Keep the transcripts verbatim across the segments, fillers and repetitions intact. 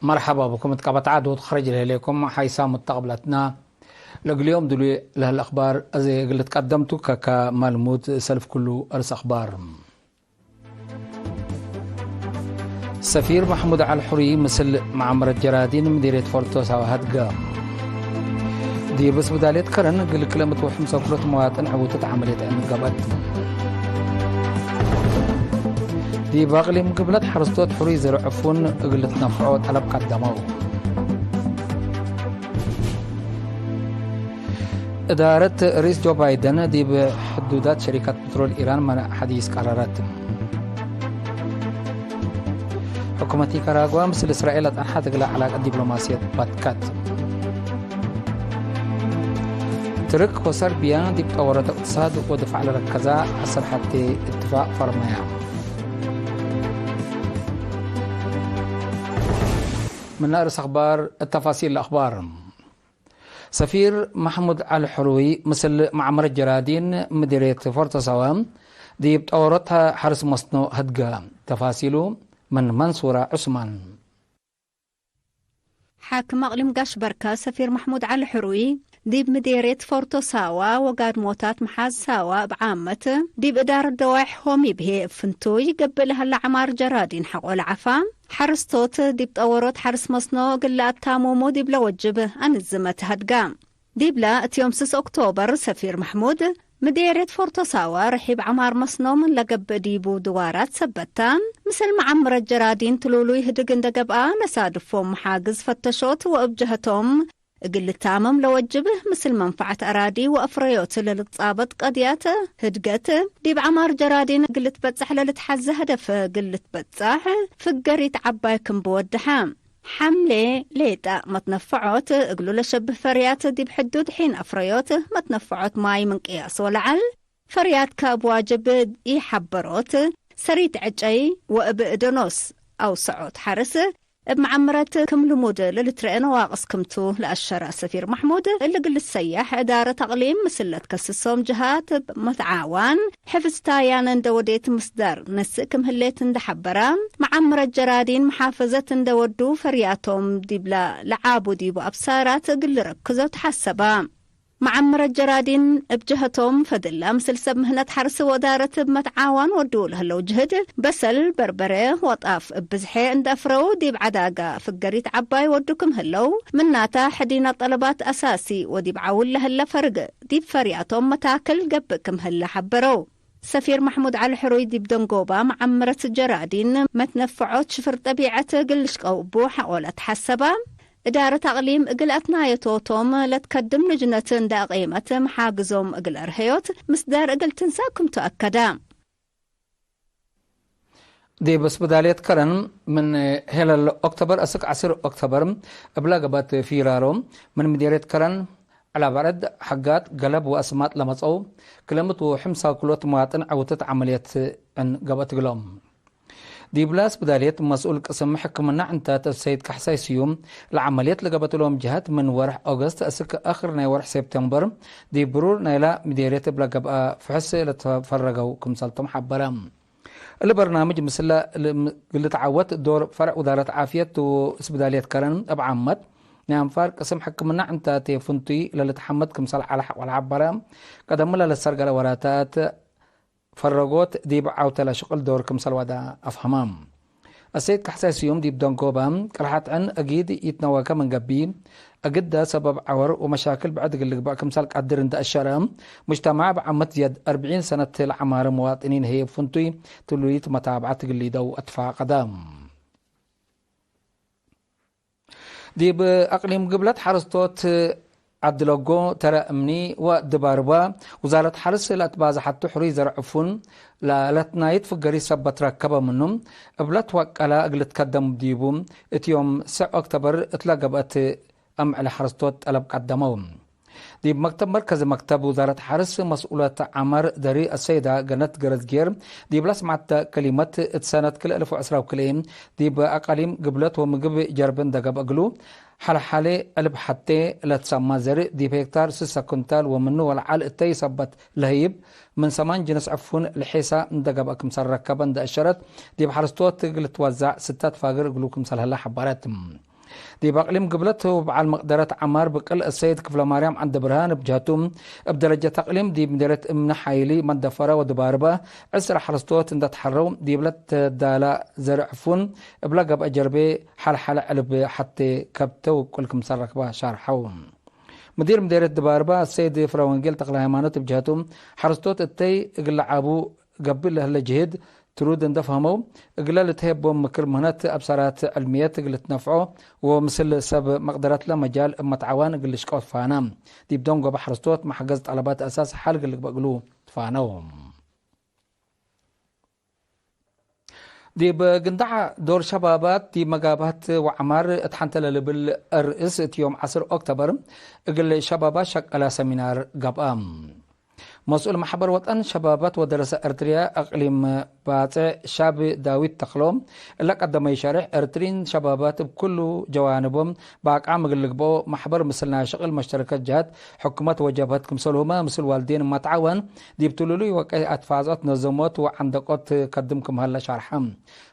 መርሐባ ብኩም እት ቀበት ዓዶት ኸረጅ ለህሌኩም ሓይሳም እተ ቅብለትና። ለእግል ዮም ድሉይ ለህለ አኽባር አዜ እግል ልትቀደምቱ ከከ መልሙድ ሰልፍ ክሉ አርስ አኽባር። ሰፊር መሕሙድ ዐሊ ሕሩይ ምስል መዓመረት ጀራዲን ምዲርየት ፎርቶ ሳዋ ሀድገ። ዲብ እስብዳልየት ከረን እግል ክለ ምእት ወሐምሳ ክሎት መዋጥን ዕውትት ዐመልየት ዕን ገብአት። ዲብ አቅሊም ግብለት ሐረስቶት ሕሩይ ዘርዕፉን እግል ልትነፍዖ ጠለብ ቀደመው። እዳረት ርኢስ ጆ ባይደን ዲብ ሕዱዳት ሸሪካት ፕትሮል ኢራን መነዕ ሐዲስ ቀረረት። ሕኩመት ኒካራጓ ምስል እስራኤል ለጸንሐት እግለ ዐላቀት ዲፕሎማስየት በትከት። ትርክ ወሰርቢያ ዲብ ጠወረት እቅትሳድ ወድፋዕ ለረከዛ ዐስር ሐቴ እትፋቅ ፈርመያ። ምነ ርእስ አኽባር፣ እተፋሲል ለአኽባር። ሰፊር መሕሙድ ዐሊ ሕሩይ ምስል መዓመረት ጀራዲን ምዲርየት ፎርቶ ሳዋ ዲብ ጠወሮት ሐርስ መስኖ ህድገ። ተፋሲሉ ምን መንሱራ ዑስማን። ሓክም አቅሊም ጋሽ በርከ ሰፊር መሕሙድ ዐሊ ሕሩይ ዲብ ምዲርየት ፎርቶ ሳዋ ወጋድሞታት መሓዝ ሳዋ እብ ዓመት ዲብ እዳረት ደዋይሕ ሆም ይብሄ እብ ፍንቱይ ገብእ ለሀለ ዐማር ጀራዲን ሐቆ ለዐፋ ሐረስቶት ዲብ ጠወሮት ሐርስ መስኖ እግል ለአታሙሙ ዲብለ ወጅብ አንዝመት ሀድጋ። ዲብለ እት ዮም ስስ ኦክቶበር ሰፊር መሕሙድ ምዴርየት ፎርቶ ሳዋ ርሒብ ዐማር መስኖ ምን ለገብእ ዲቡ ድዋራት ሰበት ተ፣ ምስል መዓምረት ጀራዲን ትሉሉይ ህድግ እንደ ገብአ ለሳድፎም መሓግዝ ፈተሾት ወእብ ጀሀቶም እግል ልታመም ለወጅብ ምስል መንፈዐት አራዲ ወአፍረዮት ለልትጻበጥ ቀድያት ህድገት ዲብ ዐማር ጀራዲን እግል ልትበጸሕ ለልትሐዜ ሀደፍ እግል ልትበጸሕ ፍገሪት ዐባይ ክም ብወድሐ። ሐምሌ ሌጠ መትነፈዖት እግሉ ለሸብህ ፈርያት ዲብ ሕዱድ ሒን አፍረዮት መትነፈዖት ማይ ምን ቅያስ ወለዐል ፈርያት ከእብ ዋጅብ ኢሐበሮት ሰሪት ዕጨይ ወእብ እደኖስ አውሰዖት ሐርስ እብ መዓምረት ክም ልሙድ ለልትረኤ ነዋቅስ ክምቱ ለአሸረ ሰፊር መሕሙድ፣ እሊ እግል ልትሰየሕ እዳረት አቅሊም ምስል ለትከስሶም ጀሃት መትዓዋን ሕፍዝ ታያን እንደ ወዴት ምስዳር ነስእ ክም ህሌት እንደ ሐበረ፣ መዓምረት ጀራዲን መሓፈዘት እንደ ወዱ ፈርያቶም ዲብለ ለዓቡ ዲቡ አብሳራት እግል ልረክዞ ተሐሰበ። መዓምረት ጀራዲን እብ ጀሀቶም ፈድላ ምስል ሰብ ምህነት ሐርስ ወእዳረት እብ መትዓዋን ወዱ ለህለው ጅህድ በሰል፣ በርበሬ ወጣፍ እብ ብዝሐ እንደ አፍረው ዲብ ዐዳጋ ፍገሪት ዐባይ ወዱ ክም ህለው፣ ምናተ ሕዲነ ጠለባት አሳሲ ወዲብ ዐውል ለህለ ፈርግ ዲብ ፈርያቶም መታክል ገብእ ክም ህለ ሐበረው። ሰፊር መሕሙድ ዐሊ ሕሩይ ዲብ ደንጎባ መዓምረት ጀራዲን መትነፈዖት ሽፍር ጠቢዐት እግል ልሽቀው እቡ ሐቆ ለትሐሰበ፣ እዳረት አቅሊም እግል አትናየቶቶም ለትከድም ልጅነት እንደ አቄመት መሓግዞም እግል አርሀዮት ምስዳር እግል ትንሳእ ክምቱ አከደ። ዲብ እስብዳልየት ከረን ምን ሄለል ኦክቶበር እስክ ዐስር ኦክቶበር እብለ ገብአት ፊራሮ ምን ምዴርየት ከረን ዐላ በዕድ ሐጋት፣ ገለብ ወአስማጥ ለመጽአው ክለ ምእት ወሐምሳ ክሎት መዋጥን ዐውትት ዐመልየት ዕን ገብአት እግሎም። ዲብለ እስብዳልየት መስኡል ቅስም ሕክምና ዕንታት ሰይድ ካሕሳይ ስዩም፣ ለዐመልየት ለገብአት እሎም ጀሀት ምን ወርሕ ኦገስት እስክ አክር ናይ ወርሕ ሴፕቴምበር ዲብ ብሩር ናይላ ምዴርየት እብለ ገብአ ፍሕስ ለተፈረገው ክምሰልቶም ሐበረ። እሊ በርናምጅ ምስለ ልትዓወት ዶር ፈርዕ ውዛረት ዓፍየት ወእስብዳልየት ከረን እብ ዓመት ናይ አንፋር ቅስም ሕክምና ዕንታቴ ፍንቱይ ለልትሐመድ ክምሰል ዐለ ወለሐበረ፣ ቀደምለ ለሰርገለ ወራታት ፈረጎት ዲብ ዐውተለ ሽቅል ዶር ክምሰል ወደ አፍሀመ። አሰይድ ካሕሳይ ስዩም ዲብ ደንጎበ፣ ቅርሐት ዕን እጊድ ኢትነወከ ምን ገብእ፣ እግደ ሰበብ ዐወር ወመሻክል ብዕድ እግል ልግበእ ክምሰል ቀድር እንደ አሸረ፣ ሙጅተማዕ እብ ዓመት ዝያድ አርብዒን ሰነት ለዐማረ መዋጥኒን ህዬ እብ ፍንቱይ ትሉሊት መታብዐት እግል ሊደው አትፋቀደ። ዲብ አቅሊም ግብለት ሐረስቶት ዐድለጎ፣ ተረ እምኒ ወድባርባ፣ ውዛረት ሐርስ ለአትባዘሐቱ ሕሩይ ዘርዕፉን ለለትናይት ፍገሪ ሰበት ረከበ ምኑ፣ እብ ለትወቀለ እግል ልትከደም ዲቡ፣ እት ዮም ስዕ ኦክቶበር እትለ ገብአት አምዕል ሐረስቶት ጠለብ ቀደመው። ዲብ መክተብ መርከዝ መክተብ ውዛረት ሐርስ መስኡለት ዐመር ደሪ አሰይዳ ገነት ገረዝጌር ዲብ ለስምዐተ ከሊመት፣ እት ሰነት ክልኤ አልፍ ወዕስራ ወክልኤ ዲብ አቃሊም ግብለት ወምግብ ጀርብ እንደ ገብአ እግሉ፣ ሐለ ሐሌ ዕልብ ሐቴ ለትሰማ ዘርእ ዲብ ሄክታር ስሰ ኩንታል ወምኑ ወለዐል እተይ ሰበት ለህይብ፣ ምን ሰማን ጅንስ ዕፉን ለሔሳ እንደ ገብአ ክምሰል ረከበ እንደ አሸረት፣ ዲብ ሐረስቶት እግል ልትወዛዕ ስተት ፋግር እግሉ ክምሰል ህለ ሐበረት። ዲብ አቅሊም ግብለት ወበዓል መቅደረት ዐማር ብቅል አሰይድ ክፍለማርያም ዐንደብርሃን እብ ጀህቱ፣ እብ ደረጀት አቅሊም ዲብ ምዴርየት እምነ ሓይሊ መንደፈረ ወድባርበ ዕስር ሐረስቶት እንደ ተሐረው፣ ዲብለ ተዳላ ዘርዕ ፉን እብለ ገብአ ጀርቤ ሐልሐለ ዕልብ ሐቴ ከብተ ውቁል ክምሰል ረክበ ሻርሐው። ምዲር ምዴርየት ድባርበ አሰይድ ፍረወንጌል ተክለሃይማኖት እብ ጀህቱ፣ ሐረስቶት እተይ እግል ለዓቡ ገብእ ለህለ ጅህድ ትሩድ እንደ ፈህመው፣ እግለ ልትሄቦም ምክር ምህነት አብሰራት ዕልምየት እግል ልትነፍዖ ወምስል ሰብ መቅደረትለ መጃል እብ መትዓዋን እግል ልሽቀው ትፋነ። ዲብ ደንጎበ ሐረስቶት መሕገዝ ጠለባት አሳስ ሐል እግል ልግበእ እግሉ ትፋነው። ዲብ ግንዳዕ ዶር ሸባባት ዲብ መጋብሀት ወዐማር እት ሐንተ ለልብል ርእስ እት ዮም ዐስር ኦክቶበር እግል ሸባባት ሸቀለ ሰሚናር ገብአ። መስኡል መሕበር ወጠን ሸባባት ወደረሰ ኤርትርያ እቅሊም ባጽዕ ሻብ ዳዊት ተክሎ፣ እለ ቀደመዩ ሸሬሕ፣ ኤርትሪን ሸባባት እብ ኩሉ ጀዋንቦም በአቃም እግል ልግብኦ፣ መሕበር ምስል ናይ ሽቅል መሽተረከት ጀሀት ሕኩመት ወጀብሀት ክምሰልሁመ ምስል ዋልዴን እመትዓወን ዲብ ትሉሉይ ወቀይ አትፋዝዖት ነዘሞት ወዐንደቆት ከድም ክም ሀለ ሻርሐ።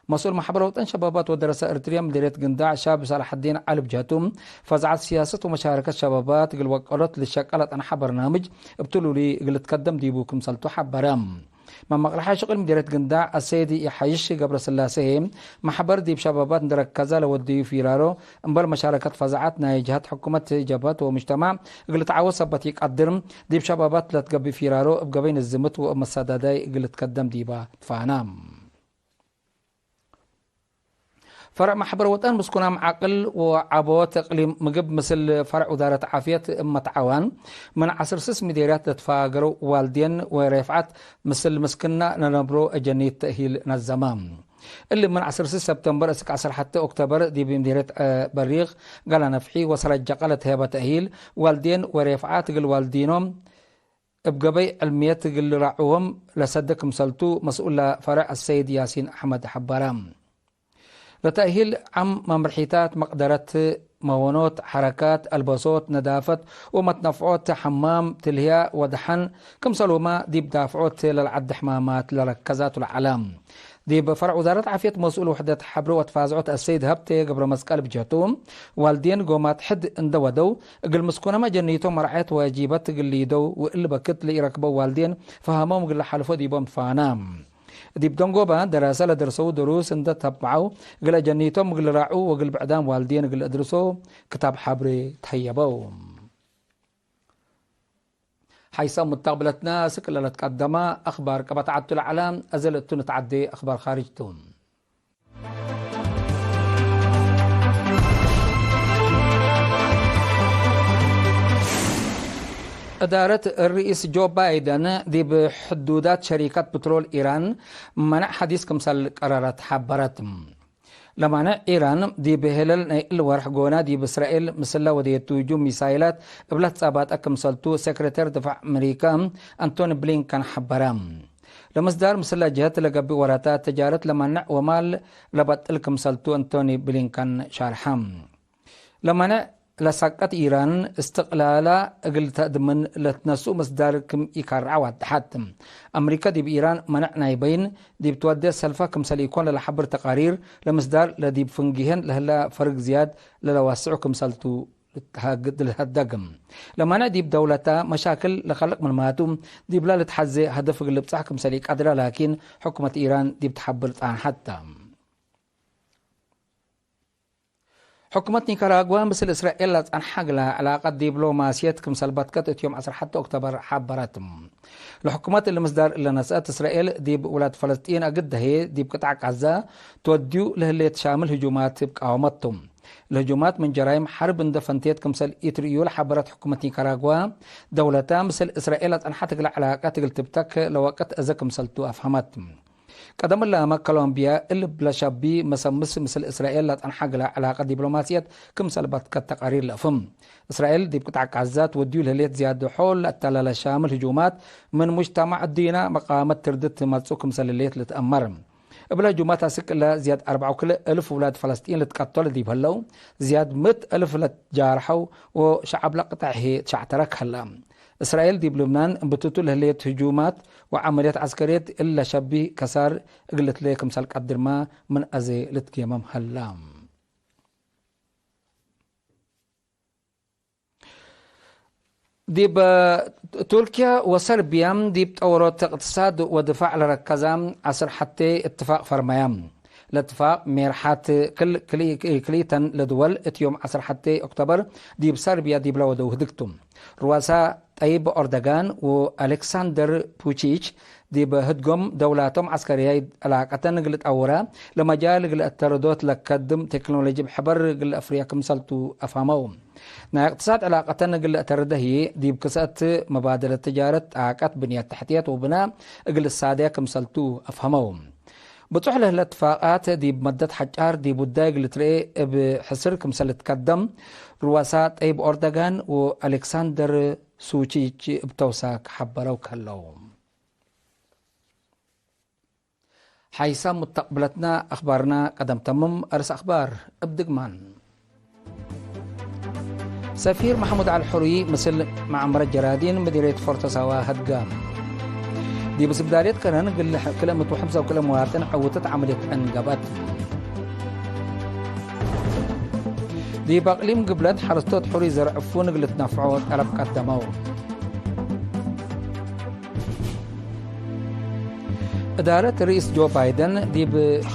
መስኡል መሕበር ወጠን ሸባባት ወደረሰ ኤርትርያ ምዴርየት ግንዳዕ ሻብ ሰላሐዲን ዐሊ ብጀህቱ፣ ፈዝዐት ሲያሰት ወመሻረከት ሸባባት እግል ወቀሎት ልሸቀል ለጠንሐ በርናምጅ እብ ትሉሉይ እግል ልትከደም ዲቡ ክምሰልቱ ሐበረ። መመቅለሐ ሽቅል ምዴርየት ግንዳዕ አሰይድ የሐይሽ ገብረስላሴ ህዬ፣ መሕበር ዲብ ሸባባት እንደ ረከዘ ለወደዩ ፊራሮ፣ እምበል መሻረከት ፈዝዐት ናይ ጀሀት ሕኩመት፣ ጀብሀት ወሙጅተማዕ እግል ልትዓወት ሰበት ኢቀድር፣ ዲብ ሸባባት ለትገብእ ፊራሮ እብ ገበይ ንዝምት ወእብ መሳዳዳይ እግል ልትከደም ዲባ ትፋና። ፈርዕ መሕበር ወጠን ምስኩናም ዐቅል ወዐቦት እቅሊም ምግብ ምስል ፈርዕ ውዛረት ዓፍየት እብ መትዓዋን፣ ምን ዐስር ስስ ምዴርያት ለትፋገረው ዋልዴን ወሬፍዓት ምስል ምስክና ለነብሮ አጀኒት ተእሂል ነዘመ። እሊ ምን ዐስር ስስ ሰብተምበር እስክ ዐስር ሐቴ ኦክቶበር ዲብ ምዴርየት በሪቅ ገለ ነፍሒ ወሰረጀቀ ለትሄበ ተእሂል ዋልዴን ወሬፍዓት እግል ዋልዲኖም እብ ገበይ ዕልምየት እግል ልራዕዎም ለሰደ ክምሰልቱ መስኡለ ፈርዕ አሰይድ ያሲን አሕመድ ሐበረ። ለተእሂል ዓም መምርሒታት መቅደረት፣ መወኖት፣ ሐረካት፣ አልበሶት፣ ነዳፈት ወመትነፍዖት፣ ሐማም፣ ትልህያ ወደሐን፣ ክምሰልሁመ ዲብ ዳፍዖት ለልዐዲ ሕማማት ለረከዛቱ ለዐለ። ዲብ ፈርዕ ውዛረት ዓፍየት መስኡል ውሕደት ሐብሪ ወትፋዝዖት አሰይድ ሀብቴ ገብረመስቀል ብጀቱ፣ ዋልዴን ጎማት ሕድ እንደ ወደው፣ እግል ምስኩነመ ጀኒቶም መርዓየት ዋጂበት እግል ሊደው ወእሊ በክት ለኢረክበው ዋልዴን ፈሀሞም እግል ለሓልፎ ዲቦም ትፋና። ዲብ ደንጎበ ደረሰ ለደርሰው ድሩስ እንደ ተብዐው፣ እግል አጀኒቶም እግል ራዑ ወእግል ብዕዳም ዋልዴን እግል እድርሶ ክታብ ሐብሬ ተሀየበው። ሐይሰ ሙተቅብለትነ ስክ ለለትቀደመ አክባር ቀበት ዐቱ ለዐለ፣ አዜ ለእቱ ንትዐዴ አክባር ካርጅ ቱ። እዳረት ርኢስ ጆ ባይደን ዲብ ሕዱዳት ሸሪከት ፕትሮል ኢራን መነዕ ሐዲስ ክምሰል ቀረረት ሐበረት። ለማነዕ ኢራን ዲብ ሄለል ናይ እሊ ወርሕ ጎና ዲብ እስራኤል ምስለ ወደየቱ ህጁም ሚሳይላት እብለ ትጻባጠ ክምሰልቱ ሴክሬተር ድፋዕ አመሪከ አንቶኒ ብሊንከን ሐበረ። ለምስዳር ምስለ ጀህት ለገብእ ወራታት ተጃረት ለመነዕ ወማል ለበጥል ክምሰልቱ አንቶኒ ብሊንከን ሻርሐ። ለመነዕ ለሳቀት ኢራን እስትቅላላ እግል ተድምን ለትነስኡ ምስዳር ክም ኢከርዐ ዋደሐት። አመሪከ ዲብ ኢራን መነዕ ናይ በይን ዲብ ትወዴ ሰልፈ ክምሰል ኢኮን ለለሐብር ተቃሪር፣ ለምስዳር ለዲብ ፍንጊሄን ለህለ ፈርግ ዝያድ ለለዋስዑ ክምሰልቱ ልትሃግ-፣ ልትሀደግ። ለመነዕ ዲብ ደውለተ መሻክል ለከልቅ ምንማቱ፣ ዲብላ ልትሐዜ ሀደፍ እግል ልብጻሕ ክምሰል ኢቀድረ ላኪን ሕኩመት ኢራን ዲብ ተሐብል ጻንሐት። ሕኩመት ኒካራግዋ ምስል እስራኤል ለጸንሐ እግለ ዕላቀት ዲብሎማስየት ክምሰል በትከት እት ዮም ዐስር ሐቴ ኦክቶበር ሐበረት። ለሕኩመት እሊ ምስዳር እለ ነስአት እስራኤል ዲብ ውላድ ፈለስጢን አግድ ህዬ ዲብ ቅጣዕ ቃዛ ትወድዩ ለህሌት ሻምል ህጁማት እብ ቃወመት ቱ። ለህጁማት ምን ጀራይም ሐርብ እንደ ፈንቴት ክምሰል ኢትርእዩ ለሐበረት ሕኩመት ኒካራግዋ፣ ደውለታ ምስል እስራኤል ለጸንሐት እግለ ዕላቀት እግል ትብተክ ለወቅት አዘ ክምሰል ቱ አፍሀመት። ቀደም እላመ ኮሎምቢያ እልብ ለሸቢ መሰምስ ምስል እስራኤል ለጸንሐ እግለ ዕላቀት ዲብሎማስየት ክምሰል በትከት ተቃሪር ለአፍህም። እስራኤል ዲብ ቅጣዕ ቃዛ ትወድዩ ለህሌት ዝያድ ሖል ለአተላለ ሻምል ህጁማት ምን ሙጅተማዕ ዲና መቃመት ትርድት ትመጽኡ ክምሰል ህሌት ልትአመር። እብለ ህጁማት አስክ እለ ዝያድ አርበዕ ወክልኤ እልፍ ውላድ ፈለስጢን ልትቀተሉ ዲብ ህለው፣ ዝያድ ምእት እልፍ ለትጃርሐው ወሸዐብ ለቅጣዕ ህዬ ትሸዕተረክ ሀለ። እስራኤል ዲብ ልብናን እምብትቱ ለህሌት ህጁማት ወዐመልያት ዐስከርየት እለ ሸቢ ከሳር እግል ልትሌ ክምሰል ቀድርመ ምን አዜ ልትጌመም ሀላ። ዲብ ቱርክያ ወሰርብያ ዲብ ጠወሮት እቅትሳድ ወድፋዕ ለረከዛ ዐስር ሐቴ እትፋቅ ፈርመያ። ለእትፋቅ ሜርሓት ክል-፣ ክል-፣ ክልኢተን ለድወል እት ዮም ዐስር ሐቴ ኦክቶበር ዲብ ሰርብያ ዲብ ለወደው ህድግ ቱ። ርዋሳ ጠይብ ኦርደጋን ወአሌክሳንደር ፑቺች ዲብ ህድጎም ደውላቶም ዐስከርያይ ዕላቀተን እግል ጠውረ ለመጃል እግል አተረዶት ለከድም ቴክኖሎጂ እብ ሕበር እግል አፍርያ ክምሰልቱ አፍሀመው። ናይ እቅትሳድ ዕላቀተን እግል ለአተርደ ህዬ፣ ዲብ ክሰአት መባደለት ትጃረት፣ ጣቀት፣ ብንየት ተሕትየት ወብናእ እግል ልሳድያ ክምሰልቱ አፍሀመው። ብጹሕ ለህለ እትፋቃት ዲብ መደት ሐጫር ዲብ ውዳይ እግል ልትርኤ እብ ሕስር ክምሰል ልትከደም፣ ርዋሳ ጠይብ ኦርደጋን ወአሌክሳንደር ሱቺች እብ ተውሳክ ሐበረው ከለው። ሓይሳም ሙተቅብለትና አኽባርና ቀደም ተምም። አርስ አኽባር እብ ድግማን። ሰፊር መሐሙድ ዐሊ ሑሪ ምስል መዓመረት ጀራዲን ምዲርየት ፎርቶ ሳዋ ሀድጋ። ዲብ ስብዳልየት ከረን እግል ክልኤ ምእት ወሐምሳ ወክልኤ መዋጥን ዕውትት ዐመልየት ዕን ገብአት። ዲብ አቅሊም ግብለት ሐረስቶት ሑሪ ዘርዕ ፉን እግል ልትነፍዖ ጠለብ ቀደመው። እዳረት ርኢስ ጆ ባይደን ዲብ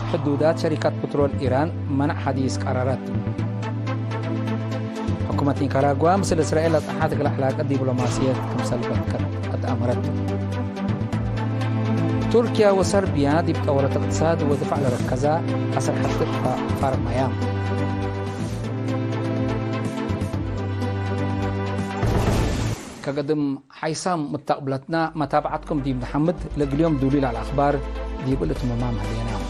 ሕዱዳት ሸሪካት ፕትሮል ኢራን መነዕ ሐዲስ ቀረረት። ሕኩመት ኒካራጓ ምስል እስራኤል ለጸንሐት እግል ዕላቀት ዲፕሎማስየት ክምሰል በትከት አትአመረት። ቱርክያ ወሰርብያ ዲብ ጠወረት እቅትሳድ ወድፋዕ ለረከዛ ዐስር ሐቴ እትፋቅ ፈርመያ። ከገድም ሓይሳም ሙተቅብለትና መታብዐትኩም ዲብ ነሐምድ። ለእግል ዮም ዱሉይ ለዐለ አኽባር ዲብ እሊ ትመማም ህሌና።